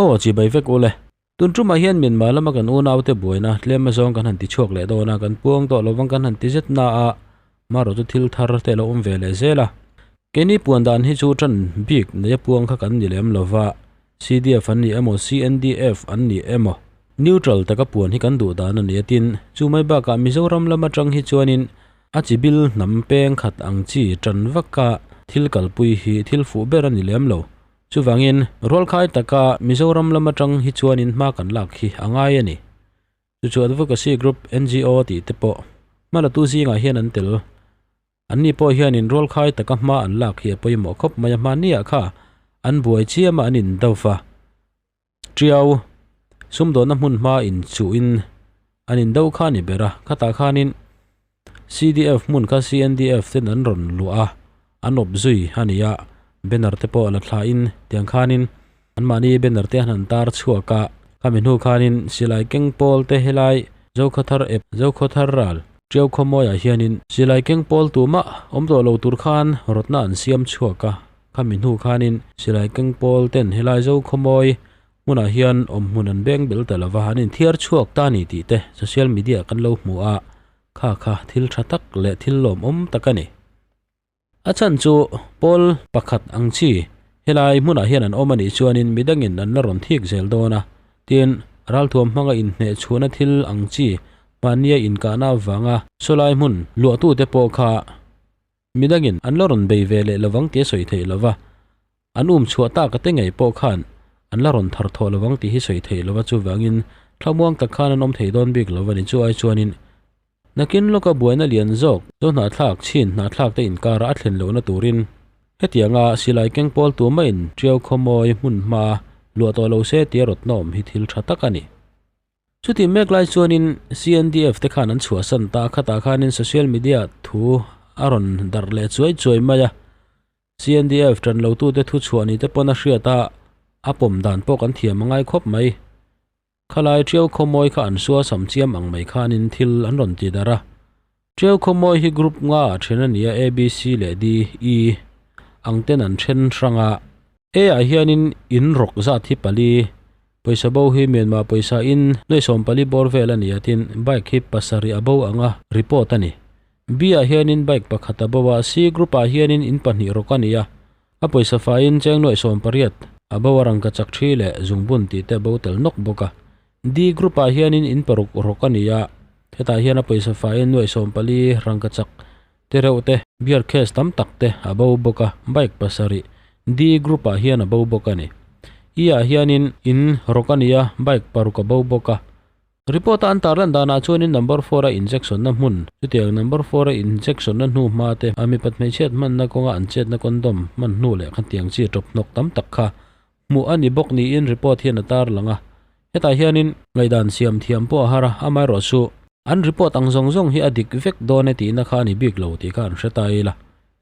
Aw chibai vek ule. Tun tumah hian Myanmar lama kan unaute buaina tlem azawng kan han ti chhuak leh dawn a, kan puang tawh lovang kan han ti zet na a, marawh chu thil thar te lo awm ve leh zel a. Keini puan dan hi chu tan bik neia puang kha kan ni lem lova, CDF an ni emaw CNDF an ni emaw neutral taka puan hi kan duh dan a ni a tin, chu mai bakah Mizoram lam atang hi chuanin a chi bil hnam peng khat ang chi tan vaka thil kalpui hi thil fuh ber a ni lem lo. Chuvangin, rualkhai taka Mizoram lam atang hi chuanin hma kan lak hi a ngai a ni. Chu chu Advocacy Group, NGO, tih te pawh hmalatu zingah hian an tel. Anni pawh hianin rualkhai taka hma an lak hi a pawimawh khawp mai a, hmanniah kha an buai chiam a an indo va. Tiau, sumdawnna hmun hma inchuhin an indo kha a ni ber a, khatah khanin CDF hmun kha CNDF ten an rawn luah a, an awp zui a ni a, banner te pawh la thlain tiang khanin anmahni banner te an han tar chhuak a, khami hnu khanin silai keng pawl te helai Zokhawthar ep Zokhawthar ral Tiau khawmawiah hianin silai keng pawl tumah awm tawh lo tur khan rawtna an siam chhuak a, khami hnu khanin silai keng pawl ten helai Zokhawmawi Hmunah hian awmhmun an beng bel ta lova, an inthiar chhuak ta a ni tih te social media kan lo hmu a, kha kha thil tha tak leh thil lawmawm tak a ni. A chhan chu pawl pakhat ang chi helai hmunah hian an awm a nih chuanin midangin an la rawn thik zel dawn a, tin ralthuam hmanga inhneh chhuahna thil ang chi mahnia inkahna avanga sawlai hmun luahtute pawh kha midangin an la rawn bei ve leh lovang tih a sawi theih lova, An um chhuah tak a te ngei pawh khan an la rawn thar thawh lovang tih hi sawi theih lova chuvangin thlamuang tak khan an awm thei dawn bik lo a ni. Chu ai chuanin nakin lawka buaina lian zawk zo hnahthlak chhin hnahthlak te inkara a thlen lohna turin hetianga silai keng pawl tu maiin Tiau khawmawi hmun hma luah tawh lo se tia rawtna awm hi thil tha tak a ni. Chutih mek lai chuanin CNDF te khan an chhuahsan ta a, khatah khanin social media thu a rawn darh leh chuai chuai mai a. CNDF ṭan lotute thu chhuah ni te pawn a hriat a, a pawm dan pawh kan thiam a ngai khawp mai. Khalai Ṭiau Khawmawi kha an sua sam chiam ang mai khanin thil an rawn ti darh a. Ṭiau Khawmawi hi group nga ah ṭhen a ni a, A, B, C leh D, E ang ten an ṭhen hrang a. A ah hianin in rawk zat hi pali, pawisa bo hi Myanmar pawisa in nuai 14 bawr vel a ni a tin bike hi pasarih a bo ang a report a ni. B ah hianin bike pakhat a bo a, C group ah hianin in pahnih rawk a ni a, a pawisa faiin cheng nuaih 18 a bo a rangka chak thi leh zungbun tih te a bo tel nawk bawk a. D group ah hianin in paruk rawk a ni a, hetah hian a pawisa faiin nuaih 14 rangka chak te reuh te, beer case tam tak te a bo bawk a, bike pasarih D group ah hian a bo bawk a ni. E ah hianin in rawk a ni a, bike paruk a bo bawk a. Report a an tarlan danah chuanin number 4 a injection na hmun, chutiang number 4 a injection na hnu hma te, a mipat hmeichhiat hmanna kawnga an chetna condom hman hnu leh khatiang chi tawp hnawk tam tak kha hmuh a ni bawk niin report hian a tarlang a. Hetah hianin ngaihdan siam thiam pawh a har a, amaherawh chu an report ang zawng zawng hi a dik vek dawn e tihna kha a ni bik lo tih kha an hre ta ila.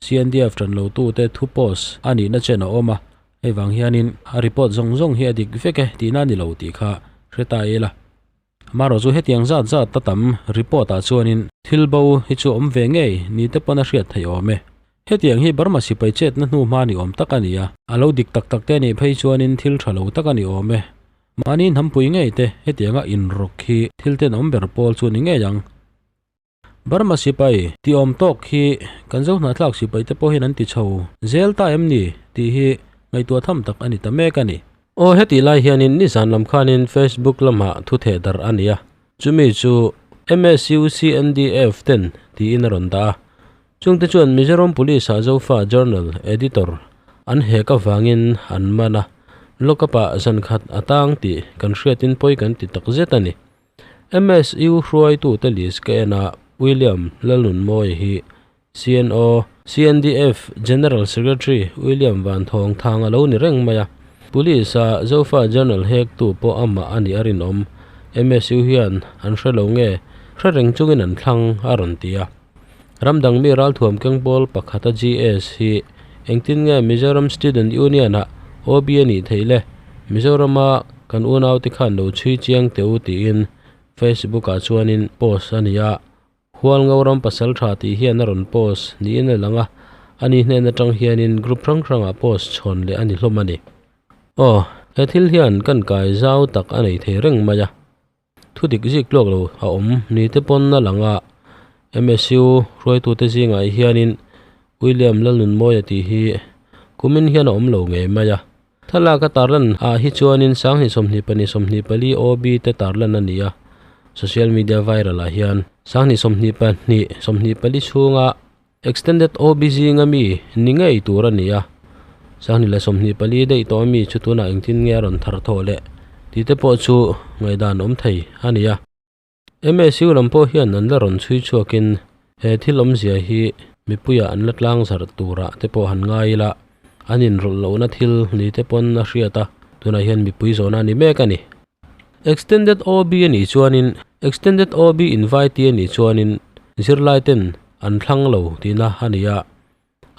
CNDF tanlotute thu post a nihna chen a awm a, Hei vang hianin a report zawng zawng hi a dik vek e tihna a ni lo tih kha hre ta ila. Amaherawh chu hetiang zat zat ta tam report ah chuanin thil bo hi chu awm ve ngei ni te pawn a hriat theih awm e. Hetiang hi Burma sipai chetna hnu hma ni awm tak a ni a, a lo dik tak tak te nih phei chuanin thil tha lo tak a ni awm e. Mahni hnampui ngei te hetianga inrawk hi thil tenawm ber pawl chu ni ngei ang. Burma sipai tih awm tawk hi kan zo hnahthlak sipai te pawh hian an ti chho zel ta em ni tih hi ngaihtuah tham tak a ni ta mek a ni. Aw hetih lai hianin nizan lam khanin Facebook lamah thu theh darh a ni a, chumi chu MSU CNDF ten tiin a rawn dah a, chungte chuan Mizoram Police ah Zofa Journal Editor an hek avangin an man a, lockup ah zankhat a tang tih kan hriatin pawi kan ti takzet a ni. MSU hruaitute list ka en a, William Lalnunmawia hi CNO, CNDF General Secretary William Vanthawng Thang a lo ni reng mai a. Police a Zofa Journal hektu pawh amah a nih a rinawm. MSU hian an hre lo nge, hre reng chungin an thlang a rawn ti a. Ramdang mi ralthuam kengpawl pakhata GS hi engtin nge Mizoram Student Union ah OB a nih theih le? Mizorama kan unaute khan lo chhui chiang teh u tiin Facebook ah chuanin post a ni a, Hualngo ram pasal tha tih hian a rawn post niin a lang a, ani hnen atang hianin group hrang hrangah post chhawn leh a ni hlawm a ni. Aw. He thil hian kan kai zau tak a nei thei reng mai a. Thu dik zik tluak lo a awm ni te pawn a lang a. MSU hruaitute zingah hianin William Lalnunmawia tih hi kumin hian a awm lo ngei mai a. Thlalak a tarlan ah hi chuanin sanghnih 24 24 OB te tarlan a ni a. Social media viral ah hian sanghnih 22 24 chhunga Extended OB zinga mi ni ngei tur a ni a, 2024 daih tawh ami chu tunah engtin nge a rawn thar thawh leh tih te pawh chu ngaihdan awm thei a ni a. MSU lam pawh hian an la rawn chhui chhuakin he thil awmzia hi mipuiah an la tlang zarh turah te pawh han ngai ila, an inrawlh lohna thil ni te pawn a hriat a, tunah hian mipui zawhna a ni mek a ni. Extended OB a nih chuanin Extended OB invitee a nih chuanin zirlaiten an thlang lo tihna a ni a,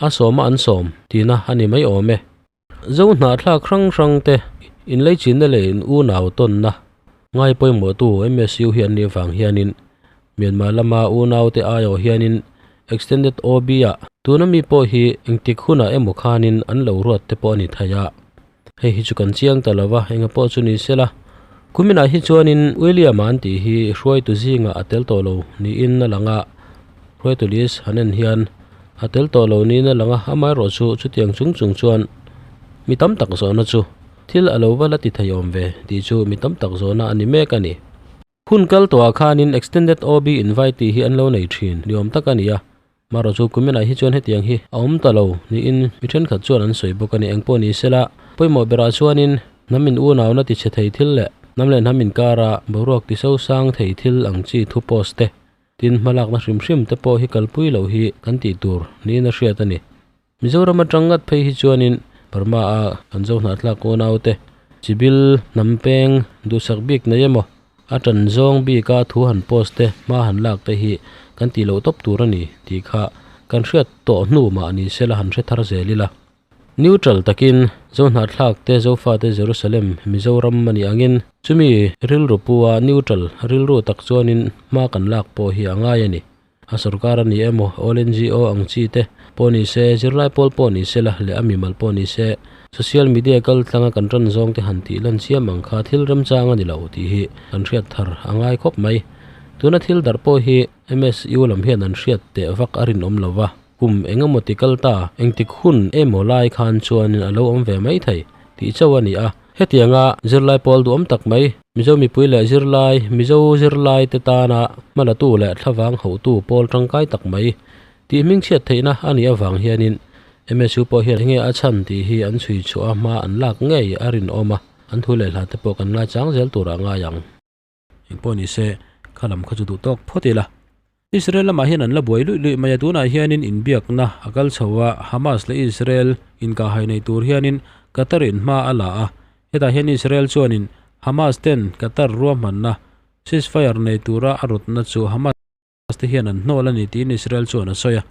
a sawma an sawm tihna a ni mai awm e. Zo hnahthlak hrang hrang te inleichinna leh in unau tawnna ngai pawimawhtu MSU hi an nih vang hianin Myanmar lama unaute aiawh hianin Extended OB ah tuna mi pawh hi engtik hunah emaw khanin an lo ruat te pawh a ni thei a. Hei hi chu kan chiang ta lo va, enga pawh chu ni sela. Kuminah hi chuanin William-a an tih hi hruaitu zingah a tel tawh lo niin a lang a, hruaitu list han en hian a tel tawh lo niin a lang a, amaherawh chu chutiang chung chung chuan mi tam tak zawhna chu thil a lo va la ti thei awm ve tih chu mi tam tak zawhna a ni mek a ni. Hun kal tawhah khanin Extended OB Invite tih hi an lo nei thin ni awm tak a ni a, marawh chu kuminah hi chuan hetiang hi a awm ta lo niin mi thenkhat chuan an sawi bawk a ni. Engpawh ni sela, pawimawh berah chuanin hnam in unauna ti chhe thei thil leh hnam leh hnam inkara boruak ti sosang thei thil ang chi thu post te tin hmalakna hrim hrim te pawh hi kalpui loh hi kan tih tur niin a hriat a ni. Mizoram atang ngat phei hi chuanin Burma a kan zo hnahthlak unaute chibil hnam peng duhsak bik nei emaw a tan zawng bika thu han post te hma han lak te hi kan tih loh tawp tur a ni tih kha kan hriat tawh hnu mah ni sela han hre thar zel ila. Neutral takin zo hnahthlak te Zofate Jerusalem Mizoram a nih angin chumi rilru pua neutral rilru tak chuanin hma kan lak pawh hi a ngai a ni. A sorkar a ni emaw, All NGO ang chi te pawh ni se, zirlai pawl pawh ni se la leh a mimal pawh ni se, social media kal tlanga kan ran zawng te han tih lan chiam ang kha thil remchang a ni lo tih hi kan hriat thar a ngai khawp mai. Tuna thil darh pawh hi MSU lam hian an hriat teh vak a rinawm lo va, kum eng emaw ti kal ta, engtik hun emaw lai khan chuanin a lo awm ve mai thei tih chauh a ni a. Hetianga zirlai pawl duhawm tak mai, Mizo mipui leh zirlai, Mizo zirlai te tana hmalatu leh thlavang hauhtu pawl tangkai tak mai tih hmingchhiat theihna a nih avang hianin MSU pawh hian enge a chhan tih hi an chhui chhuah a hma an lak ngei a rinawm a, an thu leh hla te pawh kan ngaichang zel turah ngai ang. Engpawh ni se, kha lam kha chu duh tawk phawt ila. Israel lamah hian an la buai luih luih mai a, tunah hianin inbiakna a kal chho a, Hamas leh Israel inkahhai nei tur hianin Qatar in hma a la a, hetah hian Israel chuanin Hamas ten Qatar ruahmanna ceasefire nei tura a rawtna chu Hamas te hian an hnawl a ni tiin Israel chuan a sawi a.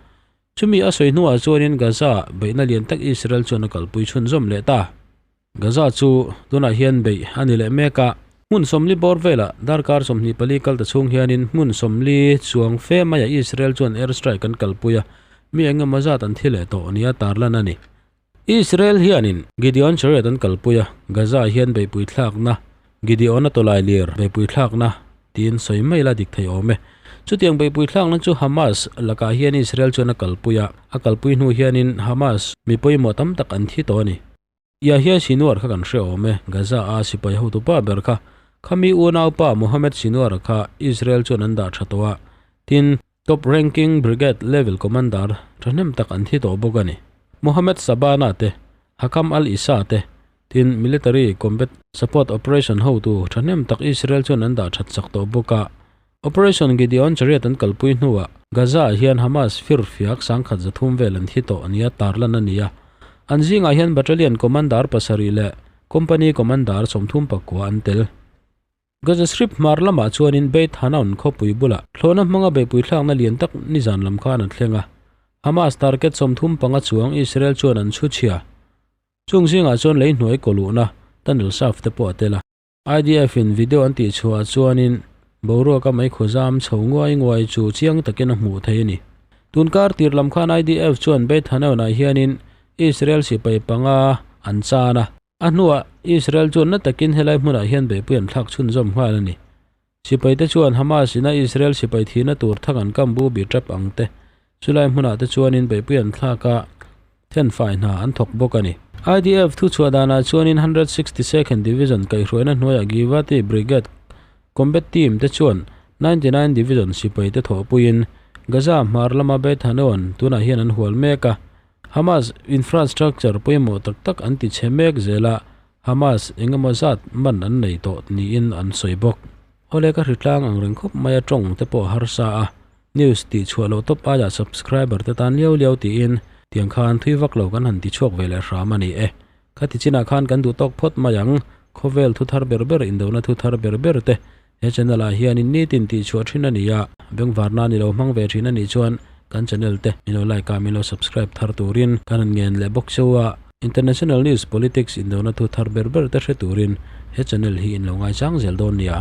Chumi a sawi hnuah chuanin Gaza beihna lian tak Israel chuan a kalpui chhunzawm leh ta. Gaza chu tunah hian beih a ni leh mek a, hmun 40 bawr velah darkar 24 kal ta chhung hianin hmun 40 chuang fe maiah Israel chuan air strike an kalpui a, mi eng emaw zat an thi leh tawh nia tarlan a ni. Israel hianin Gideon Chariot an kalpui a, Gaza hian beihpui thlakna Gideon-a tawlai lir beihpui thlakna tiin sawi mai la dik thei awm e. Chutiang beihpui thlakna chu Hamas lakah hian Israel chuan a kalpui a, a kalpui hnu hianin Hamas mi pawimawh tam tak an thi tawh a ni. Yahya Sinwar kha kan hre awm e, Gaza a sipai hotu pa ber kha. Khami unaupa Mohammed Sinwar kha Israel chuan an dah tha tawh a, tin, top ranking brigade level commander thahnem tak an thi tawh bawk a ni. Mohammed Sabana te, Hakam al-Issa te, tin military combat support operation hotu thahnem tak Israel chuan an dah that chak tawh bawk a. Operation Gideon Chariot an kalpui hnuah Gaza-ah hian Hamas firfiak 1,300 vel an thi tawh nia tarlan a ni a. An zingah hian Battalion Commander pasarih leh Company Commander 39 an tel. Gaza Strip hmar lamah chuanin Beit Hanoun khawpui bulah thlawhna hmanga beihpui thlakna lian tak nizan lam khan a thleng a. Hamas target 35 chuang Israel chuan an chhu chhia. Chung zingah chuan lei hnuai kawluhna tunnel shaft te pawh a tel a. IDF in video an tih chhuah chuanin boruaka meikhu zam chho nguai nguai chu chiang takin a hmuh thei a ni. Tun kar tir lam khan IDF chuan Beit Hanoun-ah hianin Israel sipai panga an chan a. A hnuah Israel chuan na takin helai hmunah hian beihpui an thlak chhunzawm nghal a ni. Sipaite chuan Hamas ina Israel sipai thihna tur thak an kam bu bi tap ang te, chulai hmunah te chuanin beihpui an thlak a, thenfai hna an thawk bawk a ni. IDF thuchhuah danah chuanin 162nd Division kaihhruaina hnuaiah Givati Brigade Combat Team te chuan 99 Division sipaite thawhpuiin Gaza hmar lama Beit Hanoun tunah hian an hual mek a, Hamas infrastructure pawimawh tak tak an ti chhe mek zel a, Hamas eng emaw zat man an nei tawh niin an sawi bawk. Awle ka hritlang ang reng khawp mai a tawng te pawh a harsa a, news tih chhuah loh tawp aiah subscriber te tan liau liau tiin tiang khan thui vak lo kan han ti chhuak ve leh hram a ni e. Khati chinah khan kan duh tawk phawt mai ang, khawvel thu thar ber ber indona thu thar ber ber te he channel ah hianin nitin tih chhuah thin a ni a, bengvarna ni lo hmang ve thin a nih chuan kan channel te min lo like a min lo subscribe thar turin kan han ngen leh bawk cheu a, international news politics indona thu thar ber ber te hre turin he channel hi in lo ngaichang zel dawn nia.